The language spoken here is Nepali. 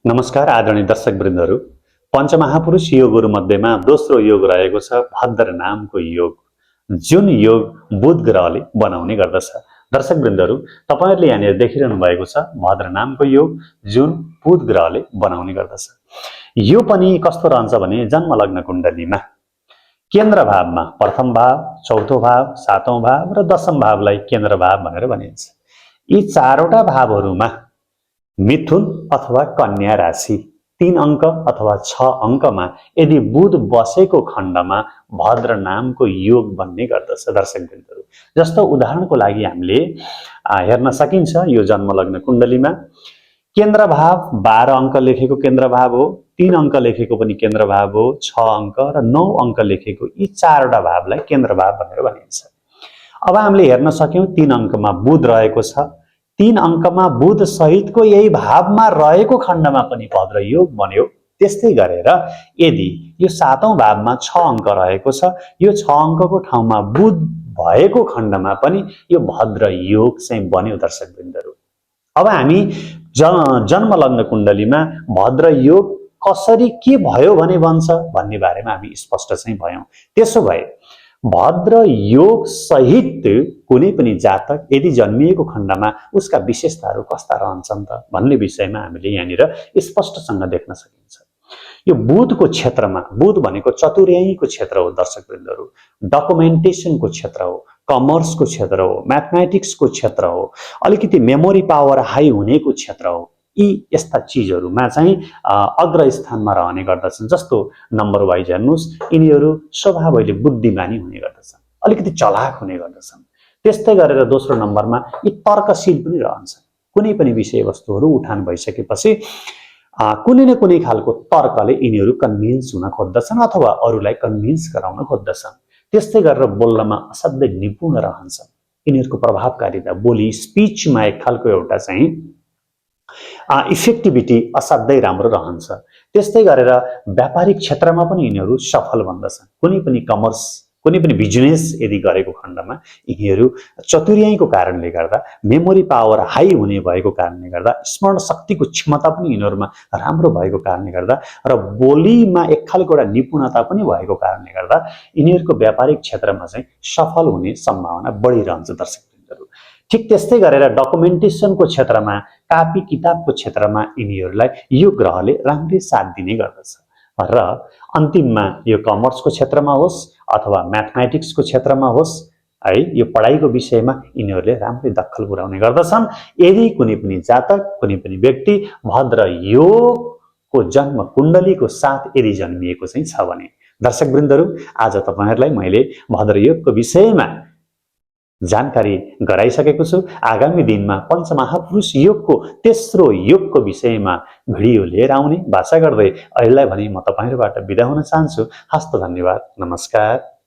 नमस्कार आदरणीय दर्शकवृन्दहरू। पञ्चमहापुरुष योगहरू मध्येमा दोस्रो योग रहेको छ भद्र नामको योग, जुन योग बुध ग्रहले बनाउने गर्दछ। दर्शकवृन्दहरू, तपाईहरुले यहाँनिर देखिरहनु भएको छ भद्र नामको योग जुन बुध ग्रहले बनाउने गर्दछ। यो पनि कस्तो रहन्छ भने जन्म लग्न कुण्डलीमा केन्द्र भावमा प्रथम भाव, चौथो भाव, सातौं भाव र दशम भावलाई केन्द्र भाव भनेर भनिन्छ। यी चारवटा भावहरूमा मिथुन अथवा कन्या राशि 3 अंक अथवा 6 अंकमा यदि बुध बसेको खण्डमा भद्र नामको योग बन्ने गर्दछ। दर्शकवृन्दहरू, जस्तो उदाहरणको लागि हामीले हेर्न सकिन्छ यो जन्म लग्न कुण्डलीमा केन्द्र भाव 12 अंक लेखेको केन्द्र भाव हो, 3 अंक लेखेको पनि केन्द्र भाव हो, 6 अंक र 9 अंक लेखेको यी चारवटा भावलाई केन्द्र भाव भनेर भनिन्छ। अब हामीले हेर्न सक्यौं 3 अंकमा बुध रहेको छ, 3 अंकमा बुध सहितको यही भावमा रहेको खण्डमा पनि भद्र योग बन्यो। त्यस्तै गरेर यदि यो सातौं भावमा 6 अंक रहेको छ, यो 6 अंकको ठाउँमा बुध भएको खण्डमा पनि यो भद्र योग चाहिँ बन्यो। दर्शकवृन्दहरू, अब हामी जन्म लग्न कुण्डलीमा भद्र योग कसरी के भयो भने बन्छ भन्ने बारेमा हामी स्पष्ट चाहिँ भयौं। त्यसो भए भद्र योग सहित कुनै पनि जातक यदि जन्मिएको खण्डमा उसका विशेषताहरू कस्ता रहन्छन् त भन्ने विषयमा हामीले यहाँनिर स्पष्टसँग देख्न सकिन्छ। यो बुधको क्षेत्रमा, बुध भनेको चतुर्यायीको क्षेत्र हो। दर्शकवृन्दहरू, डकुमेन्टेसनको क्षेत्र हो, कमर्सको क्षेत्र हो, म्याथमेटिक्सको क्षेत्र हो, अलिकति मेमोरी पावर हाई हुनेको क्षेत्र हो। यी यस्ता चीजहरुमा चाहिँ अग्र स्थानमा रहने गर्दछन्। जस्तो नम्बर वाइज हेर्नुस्, यिनीहरू स्वभावैले बुद्धिमानी हुने गर्दछन्, अलिकति चलाक हुने गर्दछन्। त्यस्तै गरेर दोस्रो नम्बरमा यी तर्कशील पनि रहन्छन्। कुनै पनि विषयवस्तुहरू उठान भइसकेपछि कुनै न कुनै खालको तर्कले यिनीहरू कन्भिन्स हुन खोज्दछन् अथवा अरूलाई कन्भिन्स गराउन खोज्दछन्। त्यस्तै गरेर बोल्नमा असाध्यै निपुण रहन्छन्। यिनीहरूको प्रभावकारिता, बोली, स्पीचमा एक खालको एउटा चाहिँ इफेक्टिभिटी असाध्यै राम्रो रहन्छ। त्यस्तै गरेर व्यापारिक क्षेत्रमा पनि यिनीहरू सफल बन्दछन्। कुनै पनि कमर्स, कुनै पनि बिजनेस यदि गरेको खण्डमा यिनीहरू चतुर्यायीको कारणले गर्दा, मेमोरी पावर हाई हुने भएको कारणले गर्दा, स्मरण शक्तिको क्षमता पनि यिनीहरूमा राम्रो भएको कारणले गर्दा र बोलीमा एक खालको एउटा निपुणता पनि भएको कारणले गर्दा यिनीहरूको व्यापारिक क्षेत्रमा चाहिँ सफल हुने सम्भावना बढिरहन्छ। दर्शकवृन्दहरू, ठीक त्यस्तै गरेर डकुमेन्टेसनको क्षेत्रमा, कापी किताबको क्षेत्रमा यिनीहरूलाई यो ग्रहले राम्रै साथ दिने गर्दछ। र अन्तिममा यो कमर्सको क्षेत्रमा होस् अथवा म्याथमेटिक्सको क्षेत्रमा होस्, है, यो पढाइको विषयमा यिनीहरूले राम्रै दखल पुर्याउने गर्दछन्। यदि कुनै पनि जातक, कुनै पनि व्यक्ति भद्र योगको जन्म कुण्डलीको साथ यदि जन्मिएको चाहिँ छ भने। दर्शकवृन्दहरू, आज तपाईहरुलाई मैले भद्र योगको विषयमा जानकारी गराइसकेको छु। आगामी दिनमा पञ्चमहापुरुष योगको तेस्रो योगको विषयमा भिडियो लिएर आउने बाचा गर्दै अहिलेलाई भने म तपाईहरुबाट बिदा हुन चाहन्छु। हस्त धन्यवाद, नमस्कार।